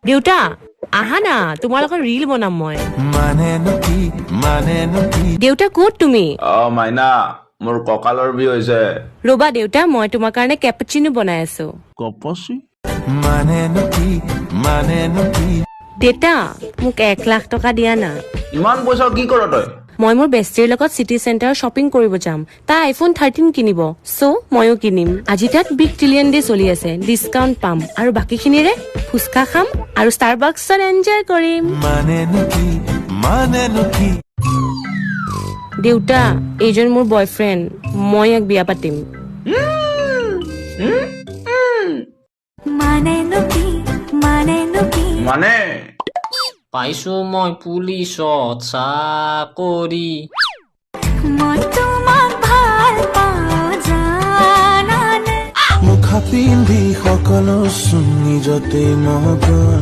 দেউতা, আহা না, তোমাৰ লগত ৰিল বনাম মই। মানেনো কি, মানেনো কি? দেউতা, ক'ত তুমি? অ মাইনা, মোৰ কঁকালৰ বিষ হৈছে। ৰ'বা দেউতা, মই তোমাৰ কাৰণে কেপুচিনো বনাই আছো। কপচি। মানেনো কি, মানেনো কি? দেউতা, মোক 1 লাখ টকা দিয়া না। ইমান পইচা কি কৰ তই? মই মোৰ বেষ্টিৰ লগত চিটি চেণ্টাৰ শ্বপিং কৰিব যাম। তাই আইফোন 13 কিনিব, চ' ময়ো কিনিম। আজি তাত বিগ বিলিয়ন ডে চলি আছে, ডিছকাউণ্ট পাম আৰু বাকীখিনিৰে ফুচকা খাম আৰু ষ্টাৰবাক্সত এনজয় কৰিম। মানেনো কি, মানেনো কি? দেউতা, এইজন মোৰ বয়ফ্ৰেণ্ড, মই ইয়াক বিয়া পাতিম। মানেনো কি, মানেনো কি? মানে? পাইছো মই পুলিচত চাকৰি। মই তোমাক ভাল পাওঁ, জানানে? মুখা পিন্ধি সকলো চোন নিজতে মগন।